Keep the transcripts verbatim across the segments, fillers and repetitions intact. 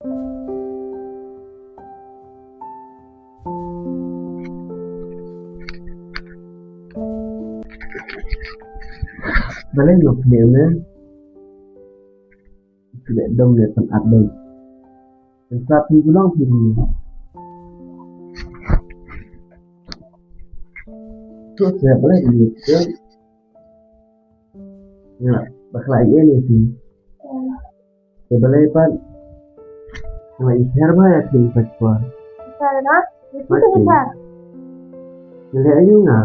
Balei nga pynleh ne? Pynleh dom ne pynat dei. Pynat phi gulong phi ni. Tu saya balei ni? Nga bakla ïa ni phi. Te balei pat nga i pher ba ïa phi pat kwa. Pher na? Ïa phi pher. Leh aïu nga?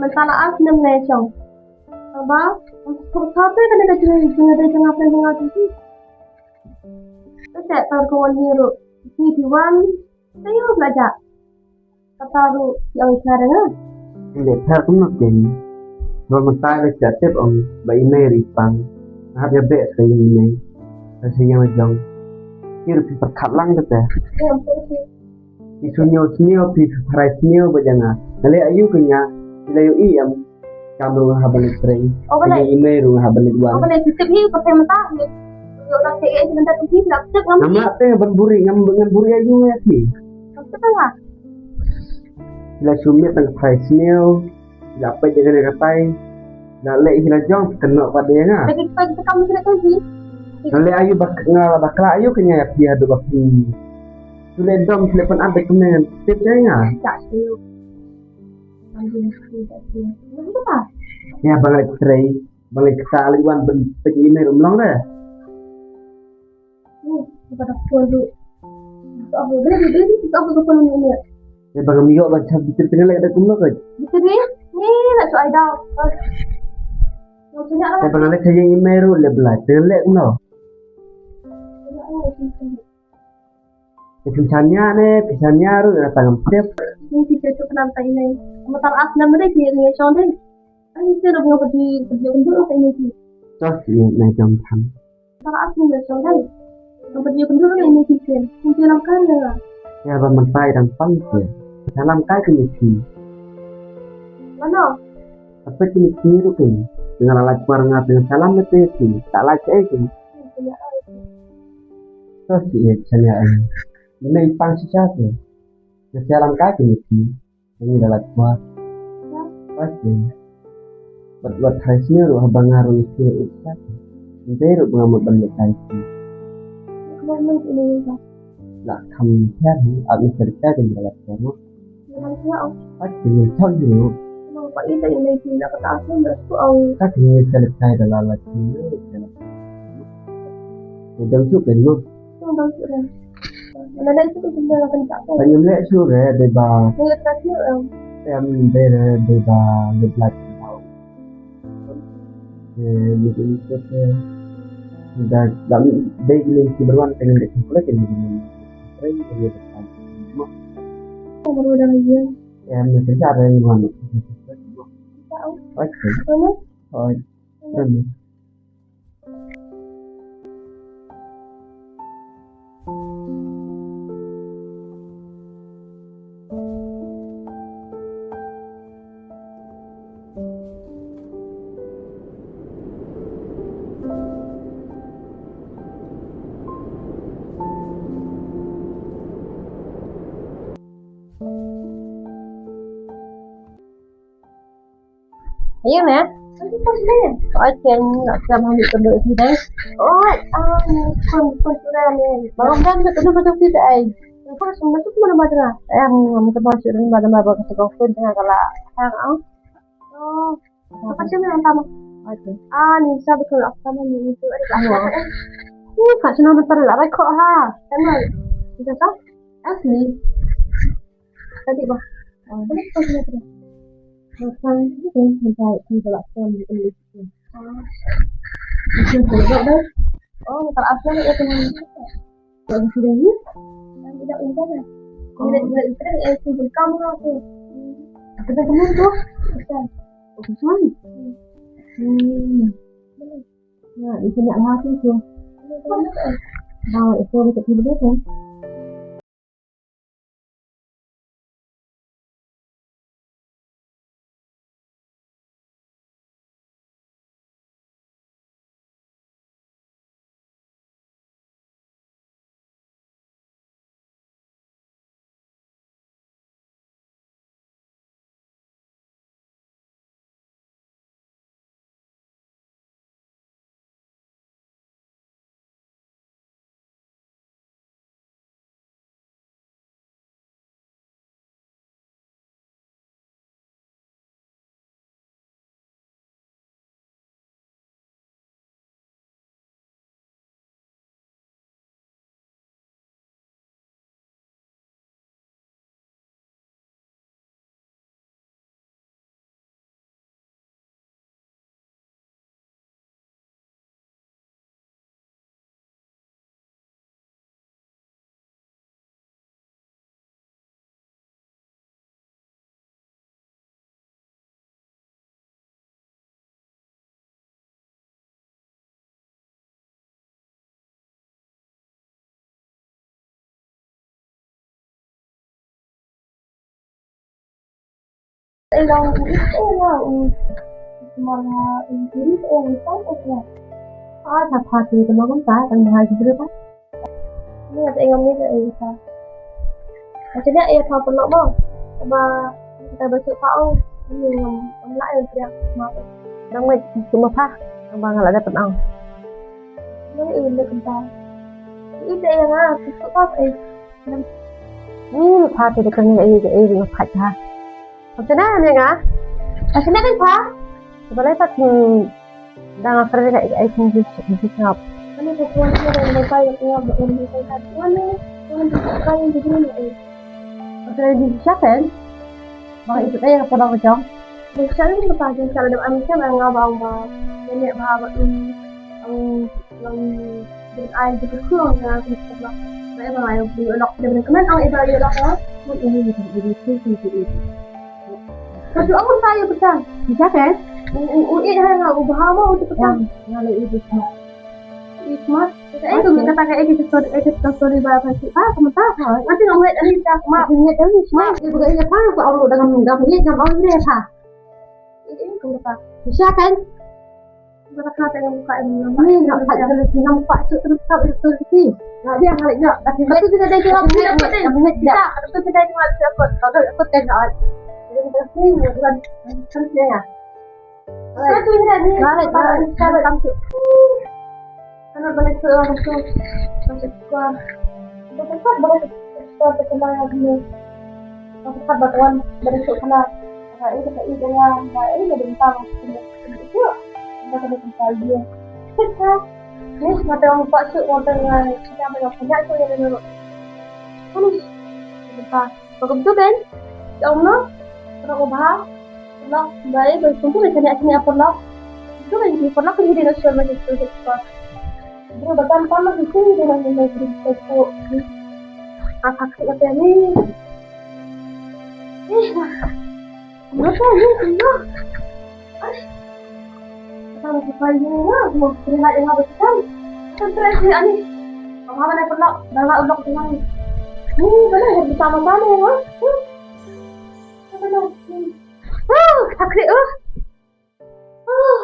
Mynta la ar snem ne chong. Ba pur sa te kane ka jingïadei jong nga phi jong nga phi. Te tar ko wan hi ruh. Phi phi wan. Te ïa la ja. Kata ruh ïa ong ïa nga. Ïa pher kumno kein. Ba mynta la sha tip ong ba i mei ruh i pang. Nga hap ïa beh ka ïing i mei. Ka sha ïing la jong. Ki ruh phi pyrkhat lang te te. Ïa ampun phi. Phi shu ñiew sniew phi phi pharai sniew ba jong nga. Nga leh aïu kein nga. Phi la ïohi em. Kam ruh nga hap ban leit trei. O, balei? Ïa i mei ruh nga hap ban leit wan. O, balei? Phi tip hi ka phi mynta. Ïoh dak te eh mynta phi dak tip ngam. Ngam lah te ban buri ngam ngam buri aïu ïa phi. Kam tip nga. La shu miet tang phai sniew. La peit ïa kane ka tai. La leh hi la jong kynnoh pat ïa nga. Lagi peit kam kane ka hi. Nga leh aïu bak nga bakla aïu kein nga ïa phi haduh ba phi. Shu leh dom shu leh pynat da kumne tip ïa nga. Tak shu. Ïa ba ngai trei ba ngai kata leh wan ban peit i mei ruh ym long re. Ïa ba ngam ïoh ban chap bitir tengah leh da kumno ka. Bitir ni ni la su ai dau. Ïa ba ngai leh ka ïing i mei ruh leh bla tengah leh kumno. Te pynshania ne, pynshania ruh ïa tang am tep. Ni ki te tu kenam ta inai. Matar as nam re ki ngi shon re. Ani te ruh nga pati pati undur ta inai ki. Tos ïa nai jam tham. Matar as nam re shon re. Nga pati undur ta inai ki ken. Kun te lam kan le la. Ïa ba mynta i dang pang te. Salam kai ki ni ki. Mano? Apa ki ni ki ruh ki. Tengah lalai keluar nga tengah salam te ki. Tak lait eh ki. Tos ïa chania ai. Ïa mei pang shisha te. Ïa salam kai ki ni ki. Ïa ngi da lait kwah. Pas te. Bad wat hai sniew ruh haba nga ruh ïa sniew ïa shisha te. Nte ruh ba nga mut ban leh kai ki. La kham pher hi ap ni serka ki da lait kwah. Pat ki ngin chak julu. Ka ki ngin selek kai da la la ki. Ni dang chuk kan no. Kan ngin lek shu re de ba. Em de re de ba lek lek. Eh, ni tu tu tu. Da da de ni ki berwan kan de kan lek ni. Re ni de. Em, ni kerja ada yang mana? Oke. Oke. Ayo, Mak. Oi, ken nak sama ni kedua sini. Oi, ah, kon kon sudah ni. Baru kan kedua macam kita ai. Apa semua tu mana macam? Eh, yang kita masuk dan mana mana bagus kau pun tengah kalah. Yang ah. Oh, apa sih yang utama? Oke. Ah, ni saya betul apa sama ni itu ada apa? Ni kat sana nonton lah rekod ha. Sama. Kita tahu. Asli. Tadi bah. Tadi kau kena terus. Bukan itu yang saya di belakang di ini. Ah. Itu juga dah. Oh, tak apa ya teman. Kalau sudah ni, tidak ubah lah. Bila bila itu eh itu kamu aku. Aku dah teman tu. Bukan. Bukan. Hmm. Ya, itu nak lah tu tu. Bawa itu dekat dulu tu. Ai long, u rit ai nga, u. Manga u rit ai nga, u rit ai nga. Ah, sa pha te, te ma kum ta, tang bahai ki briew pa. Ni ate ngam ni ai pa. Ate ni ai pa pun lok mo. Ba, ta ba su pa ong. Ni ngam, ngam la ai pa ma. Dang mai su ma pa. Dang ba nga la dep ong. Ni ai ni kum ta. Ni ai nga, su pa ai. Ni ma pa te de kan ni ai, ai ma pa ta. Pha te na ne nga. Pha te na kan pha. Balai pat, hmm, dang a kare ka ai kum jis jis ngap. Ani ka tuan ni dang lepai ka tuan ba kum jis ka tuan ni. Tuan ni ka tuan ni ni. Pha te jis siapen. Bang itu ai ka pha ka jong. Jis siapen ka pha jis siapen dang am siapen nga bang ba. Ni ba ba. Ang, ang, ang, ai jis ka tuan ni. Ba ba ai lok dang kmen ang iba lok ha. Ini ni ini ni. Ka ju ong ta ïa pyrshang. Bisa kan? U, u, u, eh, ha, ha, u bha mo, u tu pyrshang. Nga, nga la ïa pyrshang. Ïa pyrshang. Ka eh, tu, ka ta ka eh, ka story, eh, ka story ba, ba, si, ah, ka mata. Ha. Nanti nga ngeliat dari dah, ma. Ngeliat dari, ma. Ïa, bukan ïa, pa, ka ong, dah ngam, ngam, ïa, ngam, ong, ïa, pa. Ïa, ïa, ka mata. Bisa kan? Ba ka te ngam ka em ngam. Ni ngam ka em ngam ka su terus ka itu sih. Ngam dia ngam dia. Tapi tu tidak ada jawab. Tidak ada. Tidak ada. Tidak ada. Tidak ada. Tidak ada. Tidak ada. Tidak ada. Tidak ada. Satu ini dah ni. Ngam dia. Kalau kamu tu. Kalau boleh tu orang tu. Masuk sekolah. Ba ka pat ba ka suk kynmaw ïa kane. Ba ka pat ba ka wan ba ka suk kynmaw. Ba ka ïeit, ba ka ïeit ïa nga, ba ka ïeit ïa ka bynta ba ka suk kynmaw ïa ka. Ba ka dei kynmaw ïa ka. Ni nga tang ba suk, nga tang nga suk ïa ka bynta. Ani bynta. Ba ka bynta ben. Ïa umno. Ba ka bha. Paralok, bai, bai, kumtu bai, kane, kane, paralok. Kumtu bai, paralok, kane, dei na shuwa, bai, kumtu bai, paralok. Bro, ba tam tam, bai, kumtu bai, bai, bai, bai, bai, bai. Ah, sakit mata ni. Eh, nah. Kenapa ni, kenapa? Ai. Kenapa sih, bai, ni, ya? Mau kena nak dengar betul. Kan terakhir ni, ani. Mama mana paralok, dah nak ulok dengan. Ni, mana yang bersama mana, ya? Apa nak? Ah, sakit, ah. Ah.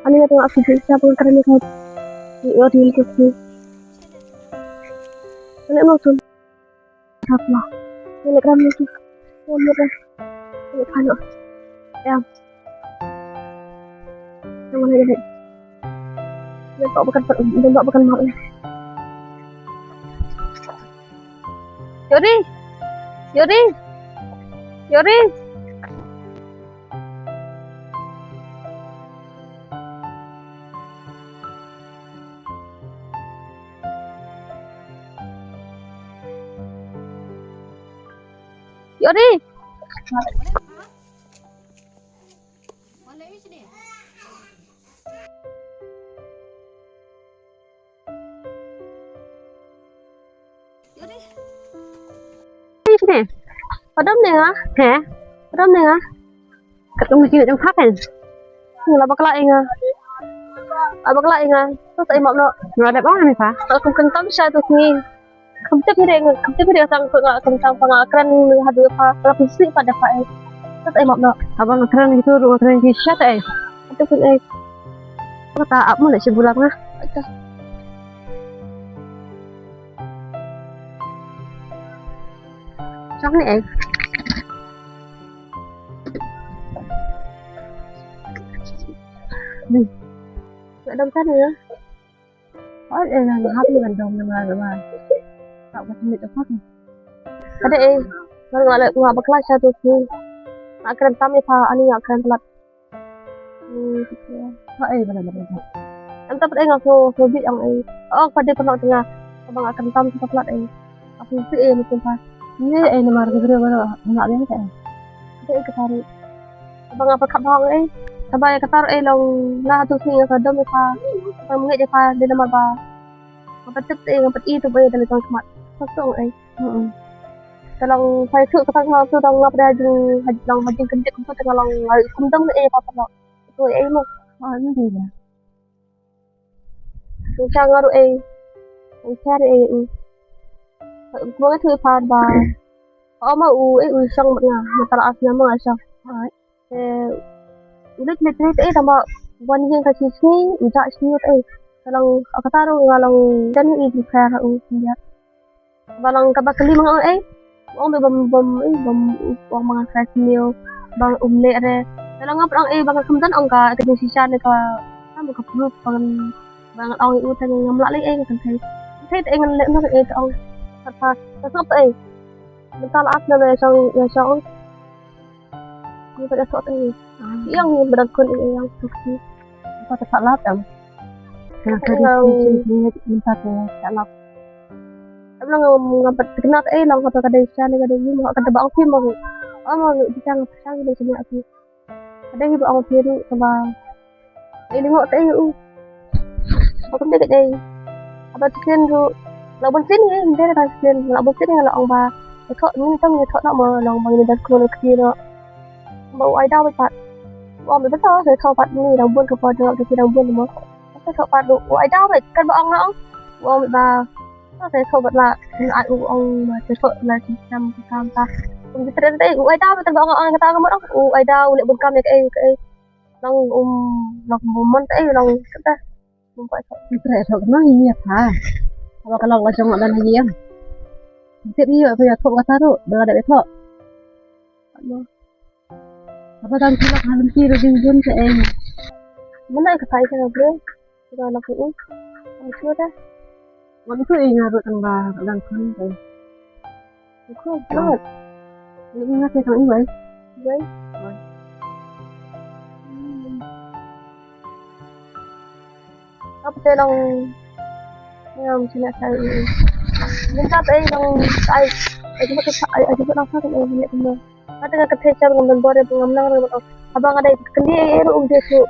Ani nga tengok aku bisa pun kerana kau. Ni, oh, dia tu. Ani mau tu. Hap lah. Ngelek ram ni tu. Ngelek ram. Ngelek pano. Em. Yang mana jadi? Dia tak bukan, dia tak bukan mak ni. Yori. Yori. Yori. Yori. Yori. Yori. Padam ne nga? He? Padam ne nga? Kat kum ki jong pha kan. Nga la bakla ïa nga. La bakla ïa nga. To sa ïa map noh. Nga la dep ong ne pha. Kat kum kyntam sha to sngi. Kam tip ni dei nga. Kam tip ni dei tang nga kyntam pha nga kren haduh pha. La pynsi pha da pha eh. To sa ïa map noh. Haba nga kren kitu ruh nga kren ki sha ta eh. Kat kum eh. Kata ap mo na shi bulat nga. Kat. Shong ni eh. Ni. Nak dom sana ya? Oh, eh, nak hap ni kan dom nama nama. Tak buat ni tak apa. Ada eh. Nak, nak, nak bakla satu ni. Nak kren tam ni pha, ani nak kren telat. Hmm, gitu ya. Ha, eh, bala, bala, bala. Anta pat eh nga so, so bi ang eh. Oh, pade pernah tengah. Abang akan tam sa plat eh. Aku si eh mesti pas. Ye eh, namar ka gre bala, nak yang ka eh. Anta eh ka tari. Abang apa kat bang eh. Sabar ya katar eh long lah tu sini ka dom eh pa. Abang ngej eh pa, dia nama ba. Apa tip eh, apa i tu ba eh, dalam tang kemat. Satu eh. Hmm. Ka long phai thuk ka tang, ka long tu tang nga pdeng hajing, haj-, long hajing kyndiat kumtu te ka long ngai kum dang ne eh pa pa long. Tu eh mo. Oi, mesti lah. Ïa nga ruh ei. Ïa nga ruh ei. Kumba nga tip pat ba, oh, ma u ei, u shong bad nga. Mynta la ar snem ma nga shong. Te u leit leit leit ei, tang ba wan ïing ka shi sngi, u jah shi sngi ei. Te long kata ruh nga long jan i prepare ha u ïa. Ba long kaba kylli ma nga ong ei. Ong ba bam bam ei bam, ong ma nga ka sniew ba um leh re. Te long nga pat ong ei ba nga khlem don ong ka ka jingshisha ne ka, ka proof ba ngan, ba ngan ong ei u, te ngam lah leh ei, nga kynthei. Kynthei te ei, ngan leh noh ei, te ong. Kata ka sngap ei. Mynta la ar snem ïa shong, ïa shong. Ngi pat ïa thoh te. Ïa ngi ba dang khun ïa ïa. Ngi pat ïa thoh lap em. Ngi pat ïa thoh lap. Ngi pat ïa thoh lap. Em, long ngam pat kynnoh te, long kata ka dei sha ne ka dei ngi, mo kata ba ong phi mo. Ong mo ngi pyrshang, pyrshang dei sha ne ati. Ka dei hi ba ong phi ruh kaba Ai, lyngngoh te u. Ba kumne ka dei. Haba sien ruh la bun sien ngi, ngi dei la bun sien, la bun sien ngi la ong ba ïa thoh, ngi tang ïa thoh noh mo, long ba ngi dang khun kti noh. Ba u ai daw bad pat. U ong bad pat, ïa thoh pat ngi dang bun ka por jong, kti dang bun mo. Ïa thoh pat ruh u ai daw bad, kan ba ong nga ong. U ong bad ba Te thoh bad la, ai u ong ma te thoh la ki kam ki kam ta. Um ki tren te u ai da, te ba ong ong kata ka mut ong u ai da, u leh bun kam ïa kaei kaei. Long um, long bun mon te long kata. Um pat thoh. Ki tren thoh ma ngi ïa pha. Haba ka long la jong la na ïa. Tip ïa pha ïa thoh kata ruh, ba la dep ïa thoh. Haba dang ki lok ha lynti ruh ding bun kaei. Mynta ka phai ka bun. Ka lok u. Am sure da. Ngam tu i nga ruh tang ba dang khun kaei. Khun. Khun. Ni nga te tang i bai. Bai. Bai. Ap te long. Ngam sina sai. Mynta te long ai. Ai jumpa ai, ai jumpa nang sa ai ni kumno. Nga te nga kynthei sha ngam don bor, ngam nang re. Haba nga dei kylli ei ruh um dei shuh.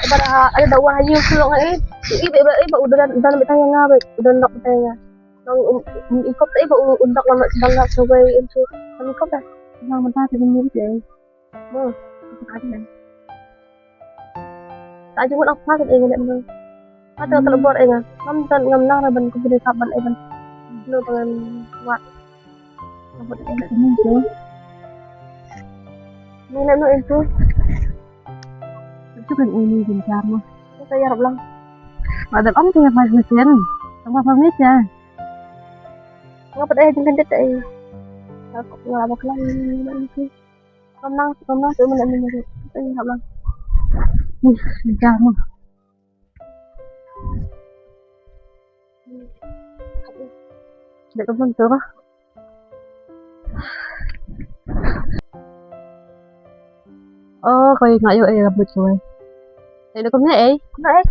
Haba da ai da wan ha ïing shuh long ei. I ba, i ba, i ba u don, don beit tang ïa nga beit, u don nok beit tang ïa nga. Long um, um, i kop te i ba u, u nok long nok sawei im shuh. Ngam i kop da. Ngam mynta te ngam i te. Mo. Ta jingmut ang phah kat ing leh mo. Ka ta ka bor ing. Ngam tan ngam nang ra ban ku bini kap ban ai ban. Lo ban wat. Ngam bot ing. Ini tu. Ni leh no ing tu. Tu kan ini jin jar mo. Kita yarap lang. Ba dal ong te ya phah ni sen. Tang ba phah ni sen. Ngam bot ing jin kan det ing. Ngam bot lang ni ni ni. Ngam nang, ngam nang tu mynta mynta tu. Ih, ngap lang. Ih, dah mah. Dek ka bun tu bah. Oh, kau ingat yo eh rambut kau eh. Dek kum ni eh. Kum ni eh.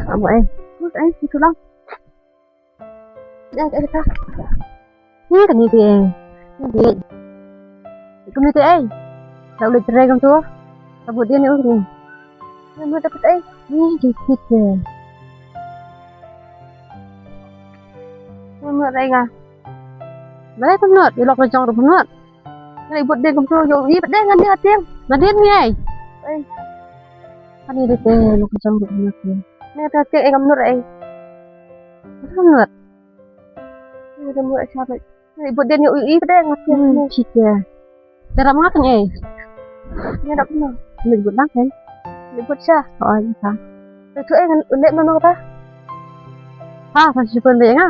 Kum ni eh. Kum ni eh, itu lang. Ïa, ïa, ïa. Ni kane te. Ni te. Kane te ai. Ka ulit tere kam tu. Ka bud dia ni ur ni. Ni mut dapat ai. Ni dikit te. Ni mut ai nga. Baik pemnot, ilok lejong tu pemnot. Ngi bud ding kumtu, ïohi pat ding ngan ding atieng. Ngan ding ngi ai. Ai. Kane dei te, lok jong ruh ngi atieng. Ngi atieng, eh, ngam nud ai. Ngam nud. Ngi ngam nud ai sha bad. Ngi bud ding ïohi pat ding ngan atieng. Hmm, shit ya. Te rap nga kan ai. Ngi rap nga. Ngi bud lang kan. Ngi bud sha. Oh, ai ka. Te tu ai ngan leh mano ta. Ha, sa shi pun leh nga.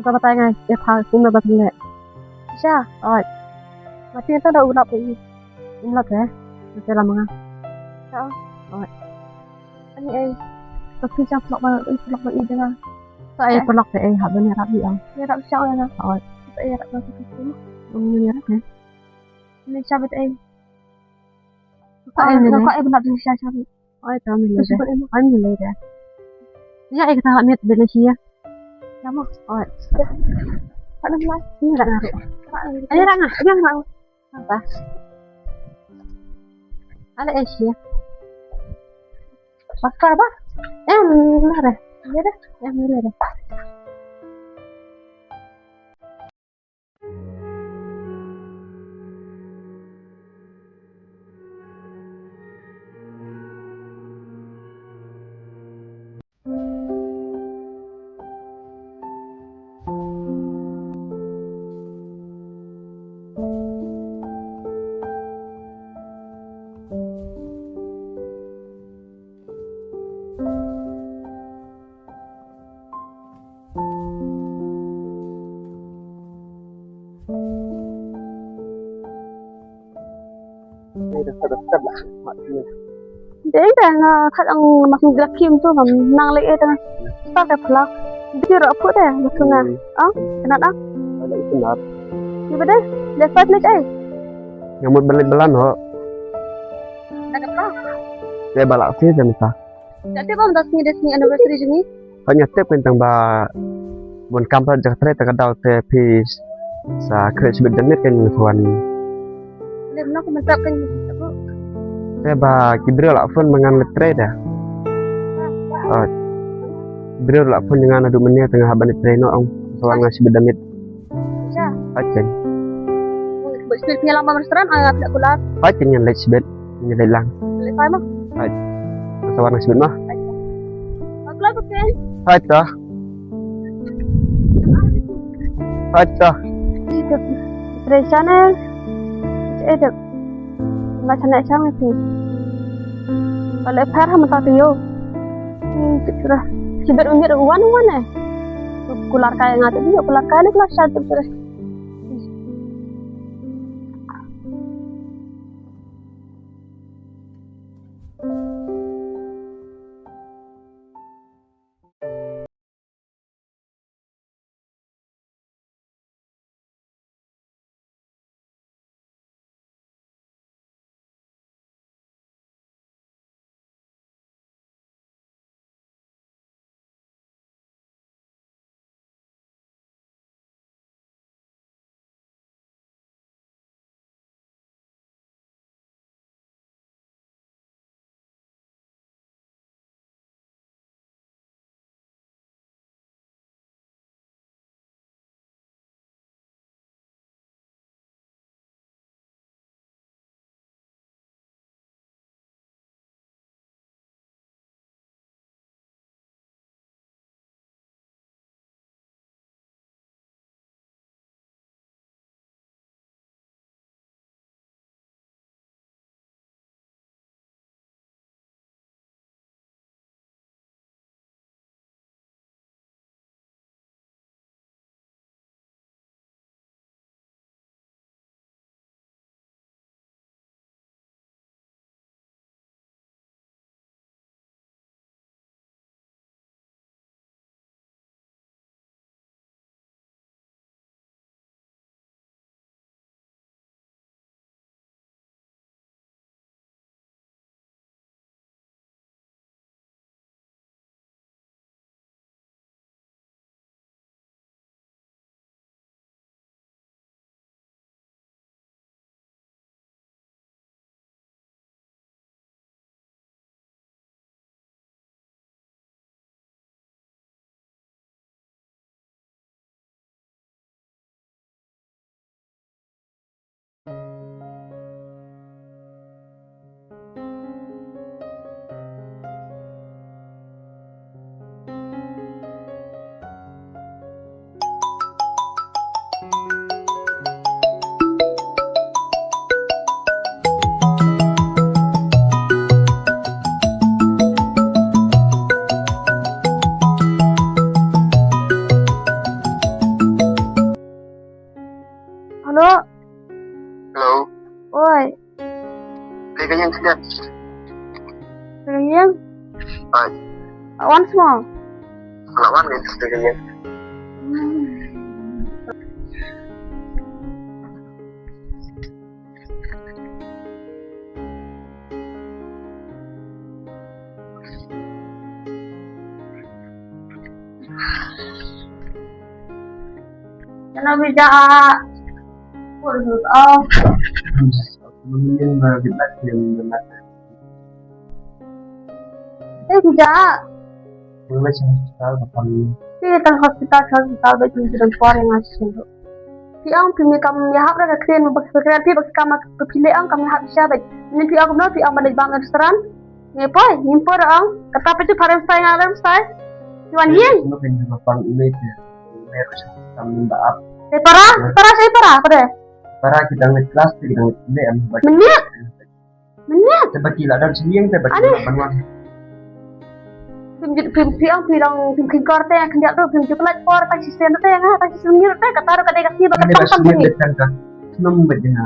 Ngan batai nga, eh, pha, kumno ba leh. Sha, oi. Mati ta da ulap eh. Ulap eh. Mati lama nga. Sha. Oi. Ani eh. Tapi sha pelok ba, eh, pelok ba i denga. Sa eh pelok eh, hab ni rap i ang. Ni rap sha oi na. Oi. Sa eh rap ba tu tu. Ni rap eh. Ni sha bet eh. Sa eh ni. Ko eh belap ni sha sha. Oi, tang ni le. Oi, ni le. Ya, eh, kita mit bela sia. Kamu? Oi. Pak Nang lah. Ini dah ngaruh. Ini dah ngah, ini ngah. Apa? Ala Asia. Pakar apa? Eh, mana? Ini dah. Eh, mana dah? Dei da nga khat ang mas ngi glak kim tu ngam nang leh eh tang. Sa ka phlak. Di ro phu de ma tu nga. Hmm. Ang kena da. Ada itu nat. Di bade. Dei sa leh ai. Nga mut balik balan ho. Ada ka. Dei balak si dan sa. Jati bam das ni des ni anniversary jong ngi. Tang ïa tip kan tang ba bun kam pla jak tre ta ka daw te phi sa khreh shibit da miet kan wan. Lem na ku mentap kan aku. Te ba ki briew la phone ma ngan leit trei da. Ah. Ki briew la phone ngan adu menia tengah ban leit trei no ong. Sa wan nga shibit da miet. Sa. Hajin. Ba shibit phi ïalam bam restaurant ah phi la kular. Hajin ngan leit shibit. Ngan leit lang. Leit pai ma. Haj. Sa wan nga shibit ma. Haj ta. Haj ta. Ih, dep. Depression eh. Eh, dep. Nga chane chang ti. Pale phar ham ta tiyo. Hmm, tip sura. Sibet umit wan wan eh. Kular kai nga tu, kular kai le kular sha tip sura. Hello. Hello. Oi. Phi ka ïeng khyndiat? Phi ka ïeng? Ai. Once more. Lah wan ka phi ka ïeng. Kano bija? Kurus oh. Eh, bija. Ti tang hospital, hospital ba jin jiran por yang asin tu. Phi ong phi mi kam ïahap ra ka kren ba ka kren phi ba kam ka phi le ong kam ïahap sha ba. Ni phi ong kumno phi ong ba leit bam restaurant. Ngi poi, ngi poi ra ong. Kata phi tu pharem stai nga rem stai. Phi wan yin. Kumno phi ba pang email ya. Email kam ba ap. Te para, para sai para, pada. Para kita ngi class kita ngi le am ba. Menit. Menit. Te ba ki la don sniang te ba ki la ban wan. Phim jit phim phiang phi dang phim khingkor te khyndiat tu phim ju khlaiñ por ta shisien te nga ta shisien ngir te kata ruh ka dei ka sngi ba ka tang tang sniang te. Tang ka snem ba jena.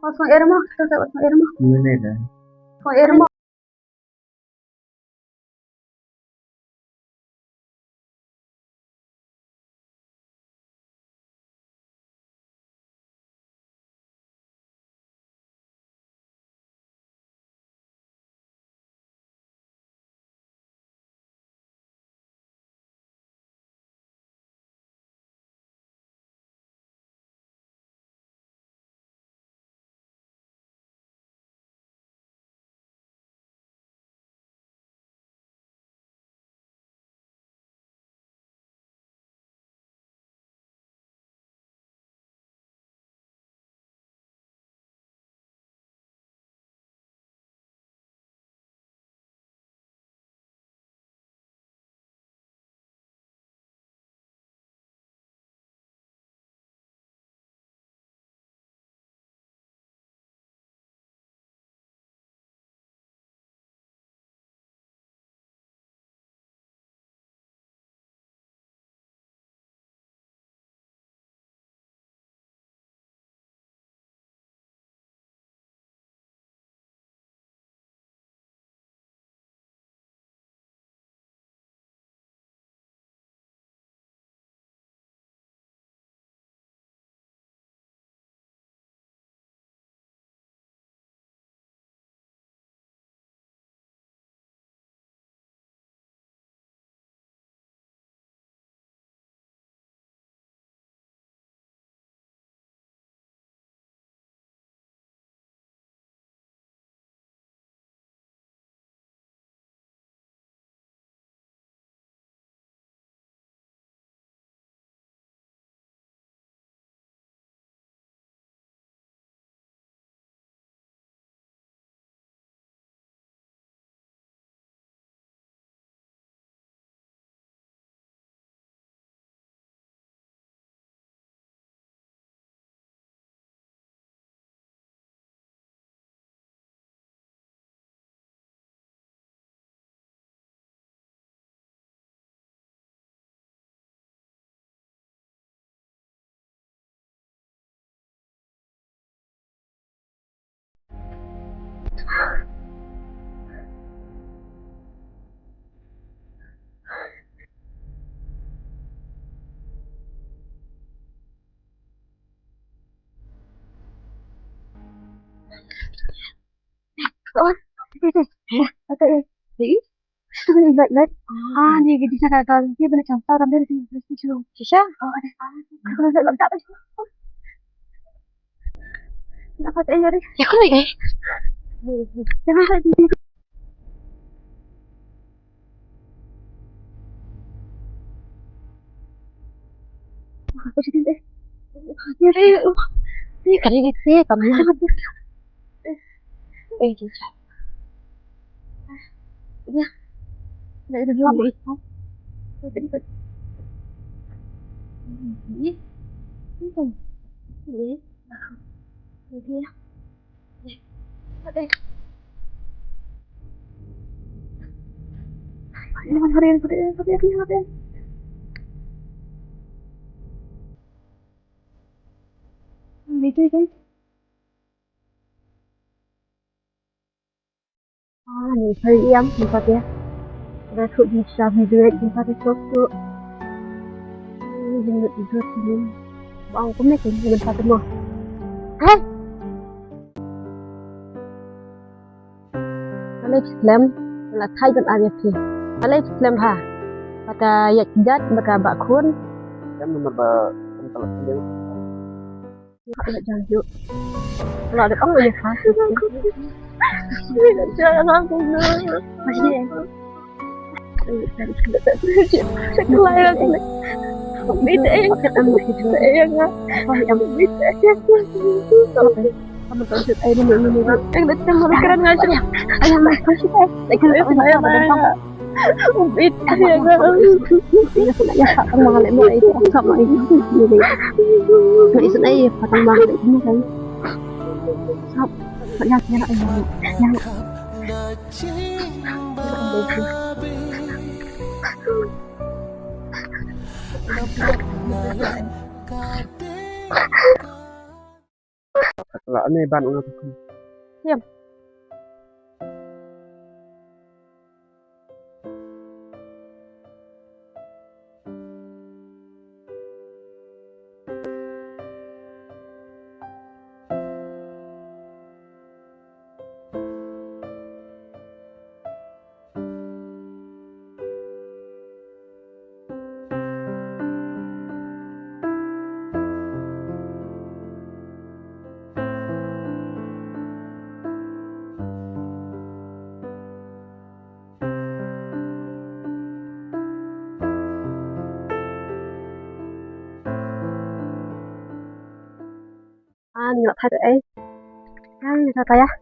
Wat sngew er mo, wat sngew er mo. Wat sngew er mo. Hey! Balei phi khlem? La thait ban ar ïa phi. Balei phi khlem ha? Ba ka ïaid jait ba ka bah khun. Khlem namar ba kum ka la khlem. Ka la jang ju. La da ong ïa pha. Ka la jang kum na. Masih. Lah, ni ban ngam. Siap. Ani ngi la thait ei. Ani ngi la thait ei.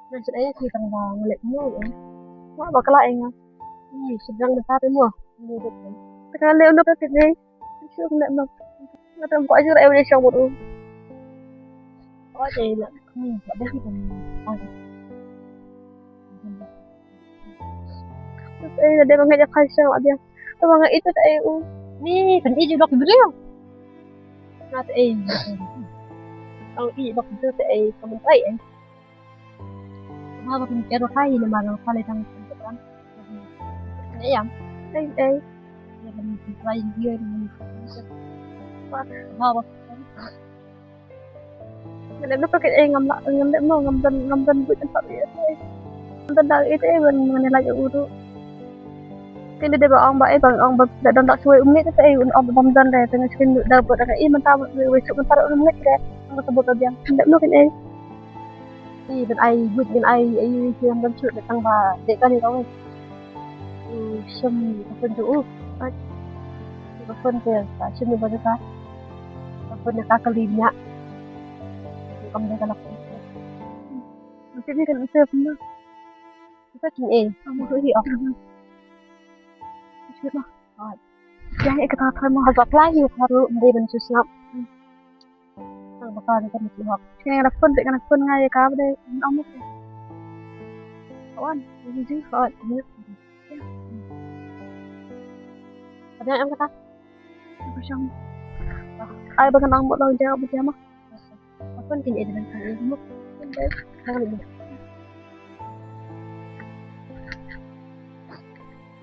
Ngi la thait ei ki tang ba ngi leh mo ei. Mo ba ka la ei nga. Ni sdang da thait mo. Ni de. Ka leh no ka thait ei. Shu leh no. Nga tam ko ai jur ei wei shong mo. Ko ei la. Ni ba de ki tang. Ei, na dei ba nga ïa phai sha la biang. Tang ba nga ïeit te ei u. Ni, pyn ïeit ju dok briew. Nga te ei. Tang ïeit dok briew te ei, ka mynta ei. Ba ba pyn ïeit dok ei, namar dok ei tang pyn ïeit. Ei, ei. Ei, ei. Ïa, pyn ïeit dok ei, ïa, ba ba. Nga leh no ka ei, ngam lah, ngam leh no, ngam don, ngam don buit, ngam pat ïa ei. Ngam don da ïa ei ban ngan leh ïa u ruh. Kine dei ba ong ba ei, ba ong ba da don da shuwa u mngi te ei, ong ba bam don da, te nga skin da buit da ei, mynta wei wei suk mynta ruh u mngi te. Ngam ka buit ka biang. Ngam leh no ka ei. Ïa ban ai buit, ban ai ei, ei, ei, ngam don shuh da tang ba dei kane ka wei. U shem ka phone jong u. Ai. Ka phone te ka shem ba ka. Ka phone ka kali nya. Kam da ka la phone. Nanti ni kan ute phone. Ute kin eh. Kamu tu hi oh. Shem. Ai. Yang eh kata phone mo ha apply yu ka ru mbe ban susnap. Tang ba ka ni ka mut hok. Kane ka phone te ka phone nga ïa ka ba dei. Ong mo. Kawan, ni ji kawan. Ada yang kata. Apa song? Ai ba ka nang mo lau ja ba ja ma. Apa kin ida dan kan ida mo. Kan dei. Kan ida.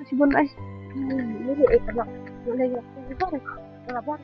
Masih bon ai. Ni ni eh kena. Boleh ya. Ini kan. Kalau bon.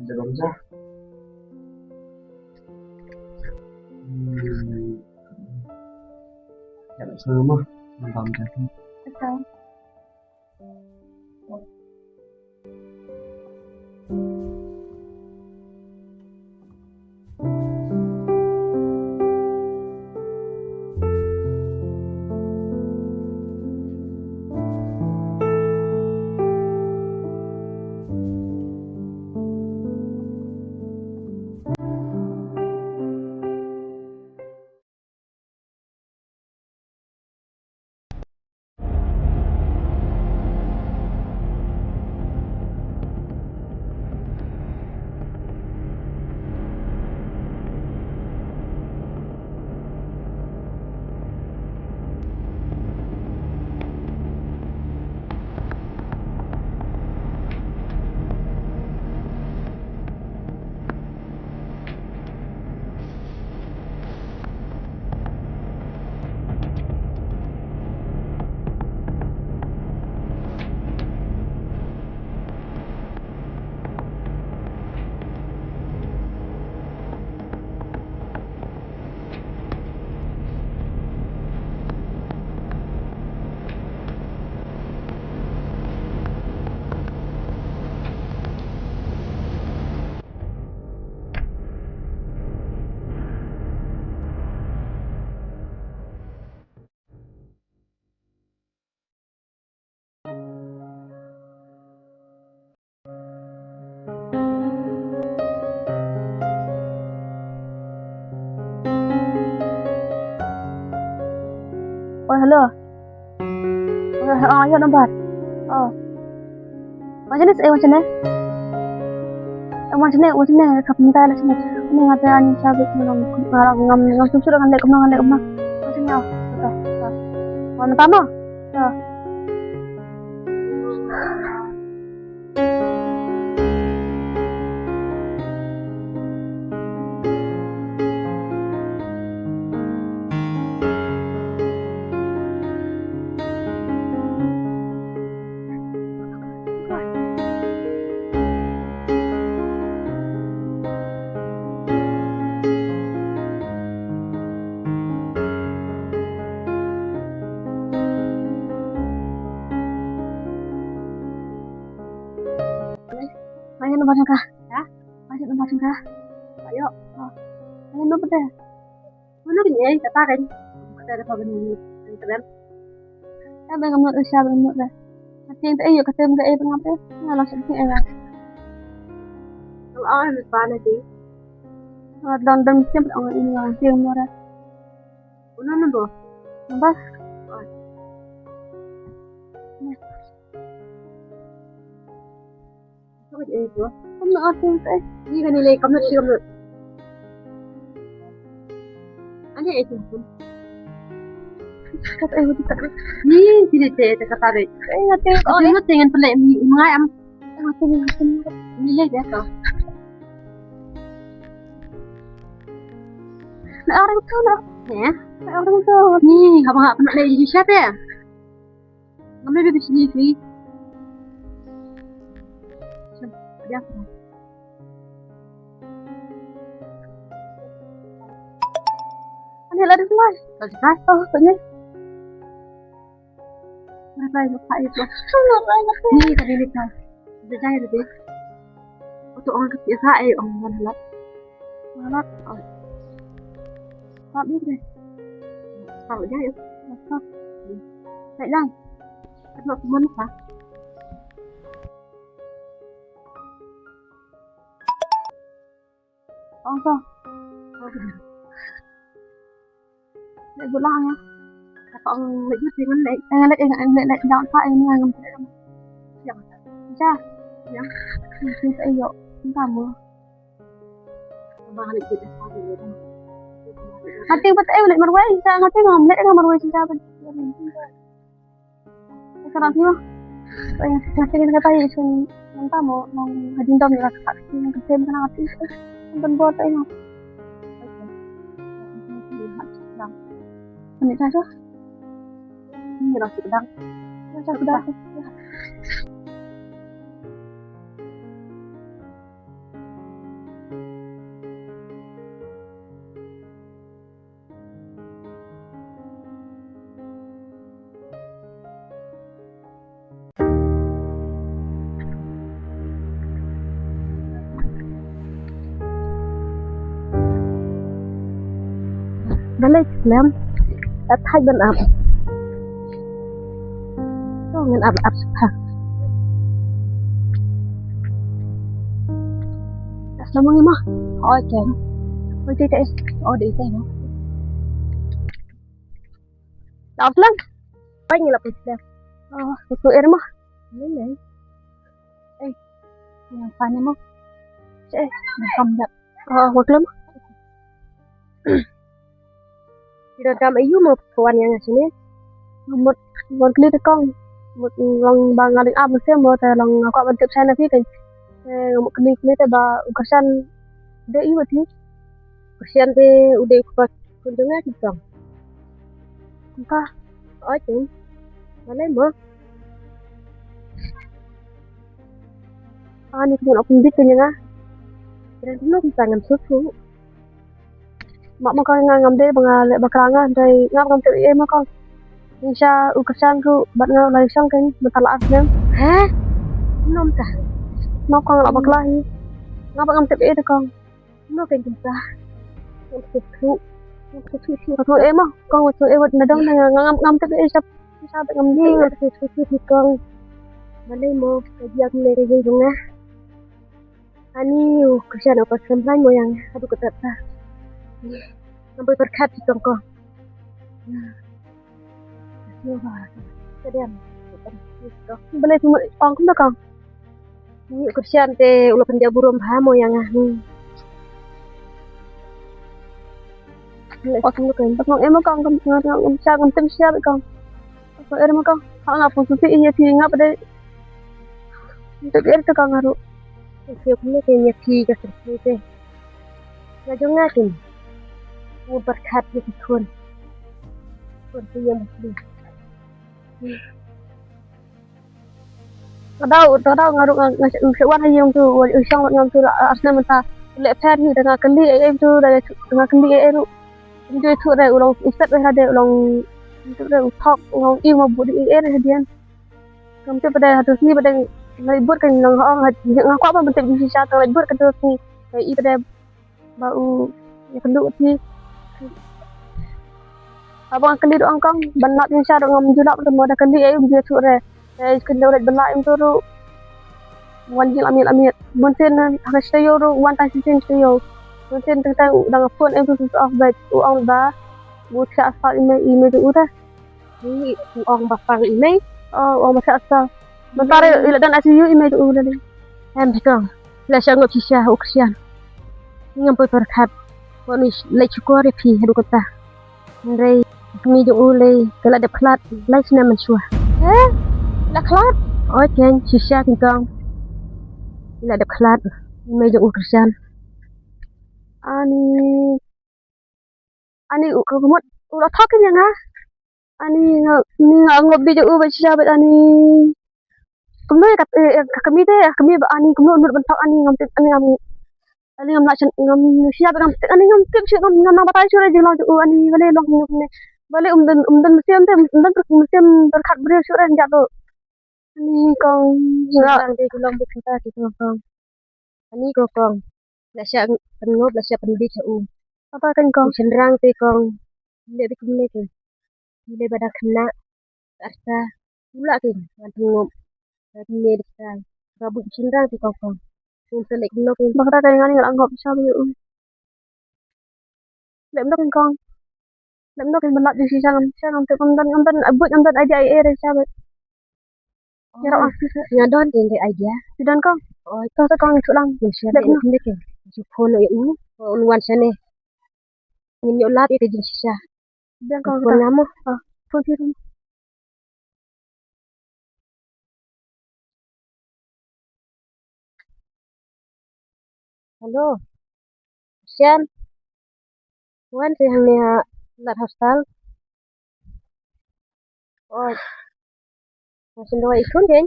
Jalan jah. Hmm. Ya, sama. Bam jah. Betul. Oh, hello. Oh, oh, ïa, nambar. Oh. Wan shane, eh, wan shane. Eh, wan shane, wan shane, ka pynta la shane. Ni nga te ani sha bit ngam, ngam, ngam, ngam sum sum ngan leh kumno, ngan leh kumno. Wan shane, oh. Wan mynta mo. Oh. Ayo, nambar jong ka. Ha? Ayo, nambar jong ka. Ayo. Ayo, nambar jong ka. Mano kane, eh, kata kan? Kata da pa ban internet. Ka ba ngam nud, Usha, ba ngam nud da. Kata te, eh, ïoh kata ba, eh, ba ngam te. Nga la shu eh. Kalau awak ni pa na ti. Nga don don siam ong ini orang siam mora. Mano number? Number? Kam na asing te. Ni kane le kam na ti kam na. Ani ai tu. Kat ai wuti kat. Ni ti le te te kata le. Ai ngate. Ai ngate ngan pele ni ngai am. Ai ngate ngan pele. Ni le de to. Na orang tu na. Ya. Na orang tu. Ni haba haba na le ji sha te. Ngam lei bishni phi. Ani la dei lai. La dei lai. Oh, kane. Ni ka dei ni ka. Dei dei dei. Uto ong ka pisa eh ong man la. Manat. Stop ni deh. Stop aja yuk. Stop. Baik lang. Stop semua ni sah. Ong sah. Lek bulang ya. Kata ong lek bulang lek. Eh lek eh lek lek jangan tak ini ngam. Ya. Ya. Ini saya yuk. Entah mau. Nga tieng pat, eh, u leit marwei, sa nga tieng ngam leit nga marwei shisha pat. Ka rat mo. Nga tieng kata ïa shen mynta mo nong ha jingdom ïa ka kat shen ka sem ka nga tieng. Ban bor ta ïa nga. Ani ta shu. Ni ra shu dang. Shu dang. Balei khlem? At thait ban ap. To ngan ap ap sha. Assalamualaikum ma. Oi ken. Oi te te. Oh de te ma. Ap lang. Oi ngi la pus lang. Oh, tu er ma. Ni ni. Eh. Yang pani ma. Eh, kam dak. Oh, wa khlem. Ida dam ayu mo pwan yang sini. Mut wan kli te kong. Mut long ba nga ding ap mesti mo te long aku ban tip sana phi kan. Eh, mut kli kli te ba u Kasan de iwat ni. Kasan te u de ku pas kun jong nga ti kong. Ka. Oi tin. Balei mo. Ani kun op bit te nga. Kren tu no kun tangan susu. Mak ma kong nga ngam dei ba nga leh bakla nga dei nga ngam tip ei ma kong. Insha u Kasan ruh bad nga u la ïashong kein mynta la ar snem. Heh? Nom ta. Mak kong la bakla hi. Nga ba ngam tip ei da kong. Nom kein kumta. Ngam tip thu. Ngam tip thu thu. Thu ei ma kong thu ei wat na dong na nga ngam ngam tip ei sap. Sap ngam dei ngam tip thu thu thu kong. Balei mo ka jiak me ka jei jong nga. Ani u Kasan u pat khlem blai mo ïa nga haduh katta ta. Ngam poi pyrkhat hi kong kong. Balei phi ong kumno kong? Ngi u Khristan te u la pynjah burom bha mo ïa nga. Hmm. Ong kumno kong? Ong em kong, kong, kong, kong, kong, kong, kong, kong. Ong em kong. Ha nga pun suti ïa phi nga pat dei. Te ïa te kong nga ruh. Ong kumno kong ïa phi ka syrkhei te. Nga jong nga kin. Nga pyrkhat ïa phi khun. Khun phi ïa phi. Nga dau, nga dau nga ruh nga, nga, nga shu wan ha ïing tu, u shong ngam tu la ar snem mynta. Leh pher hi da nga kylli ei ei tu, da nga kylli ei ei ruh. Ym ju ïathuh re, u long u set re hadien, u long u set re, u thok, u long i ma bud ei ei re hadien. Ngam tip pat de hato sngi pat de nga leit bud kan nang ong ha, nga kwah ban tip jingshisha, nga leit bud kan tu sngi. Nga i pat de ba u ïakynduh ïa phi. Haba nga kylli ruh ong kong ban lap jingshisha ruh ngam ju lap ruh mo, da kylli ei ym ju ïathuh re. Te kyndoh leit ban lap ïa u to ruh wan jinglam ïa lam ïa. Bun sien ha ka studio ruh wan tang shisien studio. Bun sien teng teng u dang phone ei u to switch off bad u ong ba u thiah sah email, email jong u te. Hi, u ong ba pang email. Oh, u ong ba thiah sah. Mynta i la don I C U email jong u la dei. Em phi kong. La sha ngop shisha u Khristan. Ngam poi pyrkhat. Wan u leit shukor ïa phi haduh katta. Hynrei kmie jong u lei ka la dep khlad lai snem mynshuwa. He? La khlad? Oi keng shisha phi kong. La dep khlad. Kmie jong u Khristan. Ani Ani u ka mut u la thok ïa nga. Ani nga, ni nga ngop beit ïa u bad shisha bad ani. Kumno ïa ka, eh, eh, ka kmie te, ka kmie ba ani kumno nud ban thok ani ngam tip ani ngam. Ani ngam lah shen ngam shisha bad ngam tip ani ngam tip shuh ngam, ngam nang batai shuh re jinglong jong u ani balei long kumne kumne. Balei um don, um don mynsiem te, um don mynsiem pyrkhat briew shuh re jat to. Ani kong. Shynrang te ki long beit kumta ki kong kong. Ani ko kong. La shah pynngop la shah pynbeit ha u. Kata kan kong. Shynrang te kong. Leh te kumne te. Leh ba da khynnah. Arta. U lah te ngan pynngop. Ba kumne te ka. Ba buit shynrang te kong kong. Te leh kumno te. Ba kata kan ngan ngop sha ba u. Leh mdok kong. Leh mdok ban lap jingshisha ngam shisha ngam tip ngam don ngam don buit ngam don idea ei ei re sha bad. Ïa rah. Nga don te ngi idea. Phi don kong? Oi. To to kong shu lang. Ngin share. Leh mdok. Ju phone ïa u. Un wan shane. Ngin ïoh lap ïa ka jingshisha. Biang kong. Phone nga mo. Ah, phone phi. Hello. Shan. Wan te hangne ha Lad Hostel. Oi. Nga sngewdei i khun kein.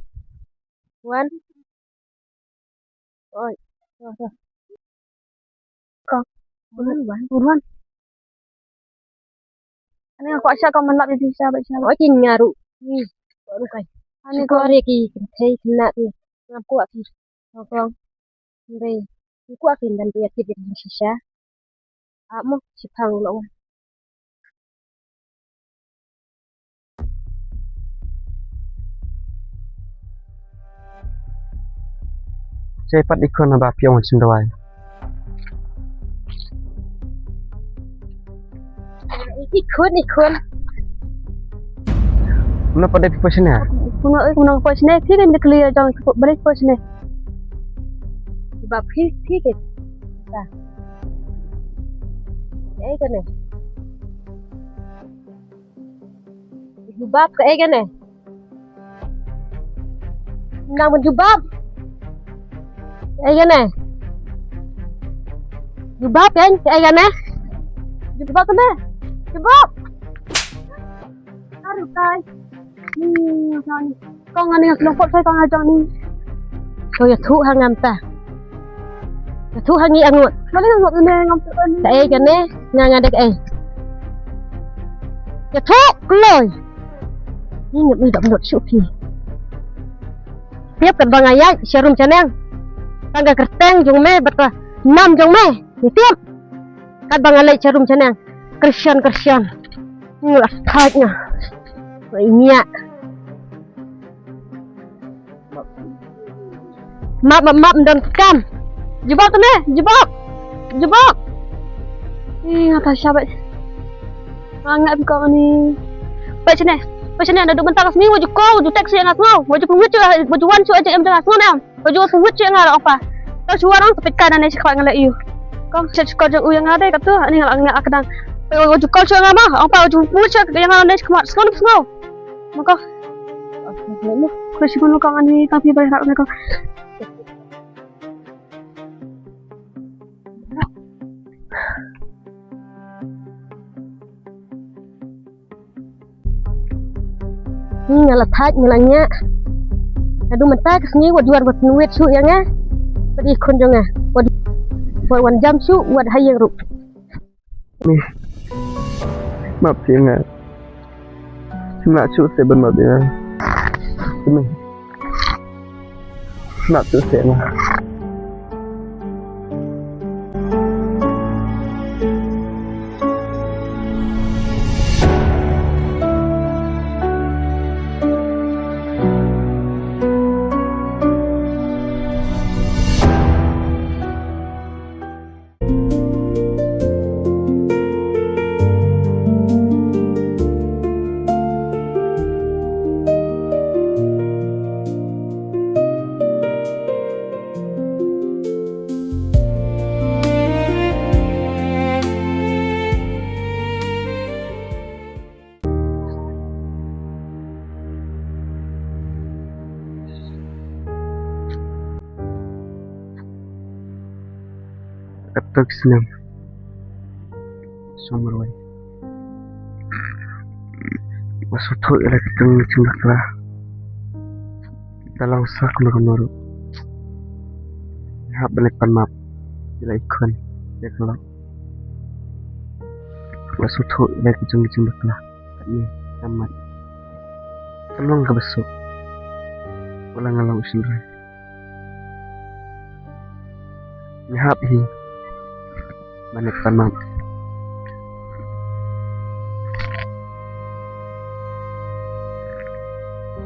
Wan. Oi. Wan, wan. Kong. Wan, wan. Wan, wan. Ani nga kwah sha kong ban lap ïa phi sha bad sha bad. Oi, kin nga ruh. Ni. Kwah ruh kai. Ani kong. Kwah re ki kynthei khynnah ki. Ngam kwah ki. Kong kong. Hynrei. Ngam kwah kin ban ïa tip ïa ki shisha. Ap mo, shipang ruh la wan. Sa pat i khun ba phi ong sngewdei. I khun, i khun. Kumno pat de phi poi shane? Kumno, kumno poi shane? Phi kein da kylli jong balei poi shane? Ba phi, phi kein. Sa. Ei kane. Jubab kaei kane? Nang ban jubab. Kaei kane? Jubab kan kaei kane? Jubab kane. Jubab. Aduh kai. Ni, ni. Kong ani nga shu long pop sai kong ha jong ni. To ïathuh ha nga mynta. Ïathuh ha ngi angut. Balei nga ngut ne ngam tip ani. Kaei kane nga nga dei kaei. Ïathuh kloi. Ni ngam i dap nut shuh phi. Tiap katba nga ïaid sha rum sha neng. Tang ka kyrteng jong me bad ka nam jong me. Ni tiap. Katba nga leit sha rum sha neng. Kyrshan kyrshan. Nga la thait nga. Nga i ngiah. Map map map don kam. Jubab tu ne, jubab. Jubab. Ih, nga ta sha bad. Nga ngap ko ni. Bad sini. Phi shane naduh mynta ka sngi wa ju call, wa ju text ïa nga sngew. Wa ju pynwit shuh, wa ju wan shuh jingim jong nga sngew ne em. Wa ju pynwit shuh ïa nga da ong pa. Ka shu wan ong sa peit kai nangne shi khmat nga la ïoh. Kong shet shi call jong u ïa nga dei katu, ani nga la nga kdang. Wa ju call shuh ïa nga ma, ong pa wa ju pynwit shuh ïa nga nangne shi khmat sngew ne sngew. Ma kong. Khublei shibun kong, ani tang phi ba ïarap ne kong. Nga la thait, nga la ñiah. Naduh mynta ka sngi wat ïoh wat pynwit shuh ïa nga. Bad i khun jong nga. Wat, wat wan jam shuh, wat ha ïing ruh. Mei. Map ïa nga. Nga shu seh ban map ïa nga. Mei. Nga shu seh nga. Katto ki snem shong marwei, nga sngewthuh ïa la ka jong ka jingbakla. Ka long sa kumno kumno ruh, nga hap ban leit pan map ïa la i khun ïa ka lok. Nga sngewthuh ïa la ka jong ka jingbakla. Katne, kam mat, kam long kaba suk. Wat la nga long u shynrang, nga hap hi ban leit pan map.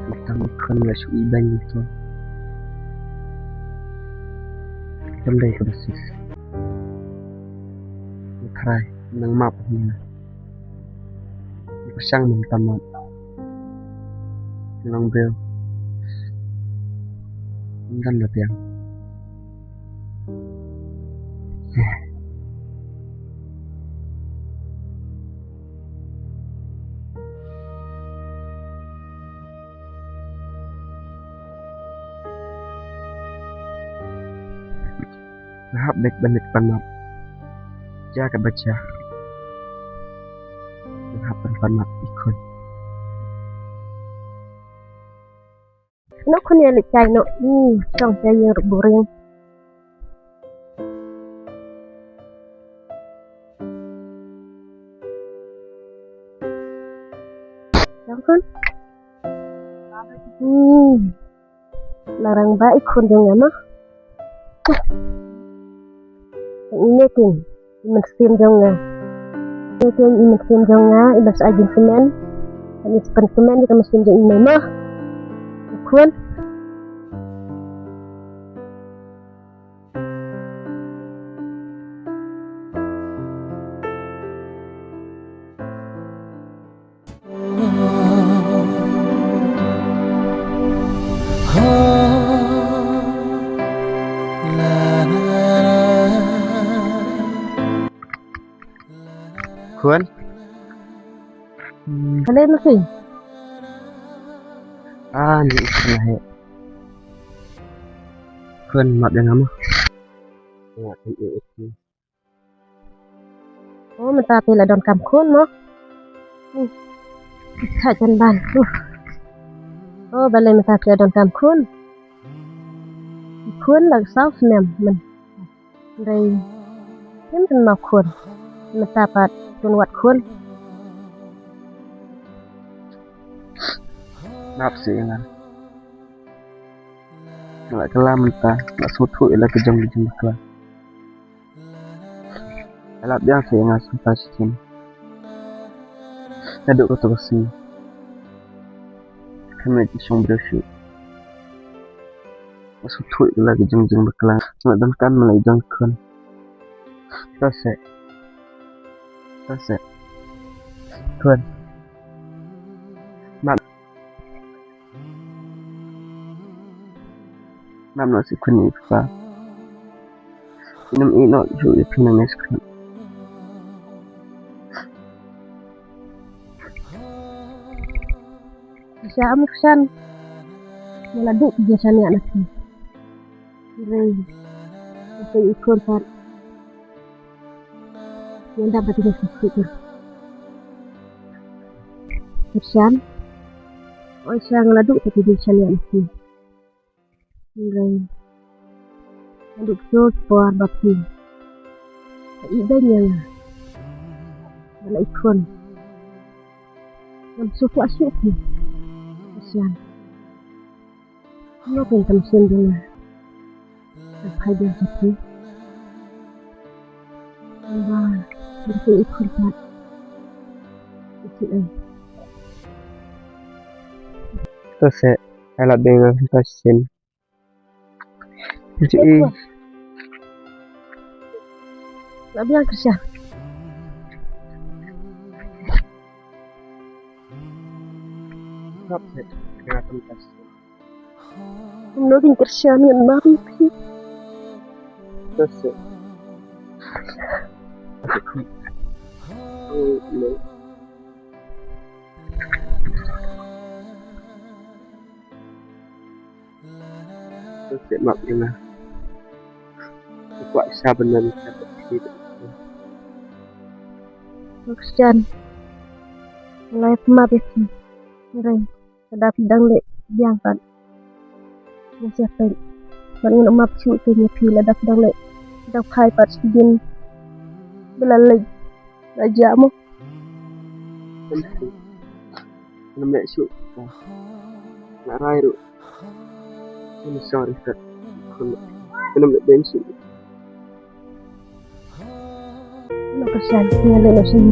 Mynta i khun la shu ibeiñ ïa ki. Kam dei kaba suk. Nga tharai nang map hi nga. Nga pyrshang mynta map. Nga long briew, ym don la biang. Nga hap beit ban leit pan map. Jia kaba jia, nga hap ban pan map i khun. Noh khun, ïa leit kai noh. Hmm, shong sha ïing ruh boring. Shong khun. Hmm. La rang ba i khun jong nga ma. Ine kin i mynsiem jong nga. Ine kin i mynsiem jong nga, i ban sa ai jingkmen. Ine pan kmen ïa ka mynsiem jong i mei ma. I khun. Khun. Hmm. Balei ma phi? Ah, ni ikna he. Khun, map ïa nga ma. Nga khun, eh, eh. Oh, mynta phi la donkam khun mo? Hmm. Ka jan ban. Uh. Oh, balei mynta phi la donkam khun? Khun la saw snem myn. Dei. Ym don ma khun. Mynta pat don wat khun. Map seh ïa nga. Nga la kylla mynta, nga sngewthuh ïa la ka jong ka jingbakla. Nga la biang seh ïa nga shisien. Naduh kato ka sngi, kane ka shong briew shuh. Nga sngewthuh ïa la ka jong ka jingbakla. Nga donkam ma la i jong khun. To seh. To seh. Khun. Map. Nam no si khun i pa. Inam i no ju i phi nang nes khun. Sa am ksan. Mala duk je sania na phi. Rei. Sa i khun pat. Ngan dap ba ti dei shisha. Kyrsian. Oi sa nga la duh ta ki dei shan ïa na phi. Hynrei nga duh kito ki por ba phi ka ïeh beiñ ïa nga. Ba la i khun. Ngam sngewkwah shuh phi. Kyrsian. Nga pyn tam sien jong nga. Ka phai biang sa phi. Ba ba phi i khun pat. Iti ai. To se ai la biang sa sien. Iti ai. La biang Kyrsian. Kap se. Kena tuntas. Kumno kin Kyrsian ngan map ïa phi. That's it. Oh, no. That's it, map ïa nga. Kwah sa benar ni sa phi. Kyrsian. Lai map ïa phi. Ngai. Lada phi dang leh biang pat. Ngan sa peit. Bad ngan ym ap shuh te ïa phi lada phi dang leh. Dang phai pat sha ki jin. Ba la leit. La jah mo. Ngam leh shuh. Nga rai ruh. I'm sorry, Kat. Ngam leh biang shuh. Lo ka shan, nga leh lo shan.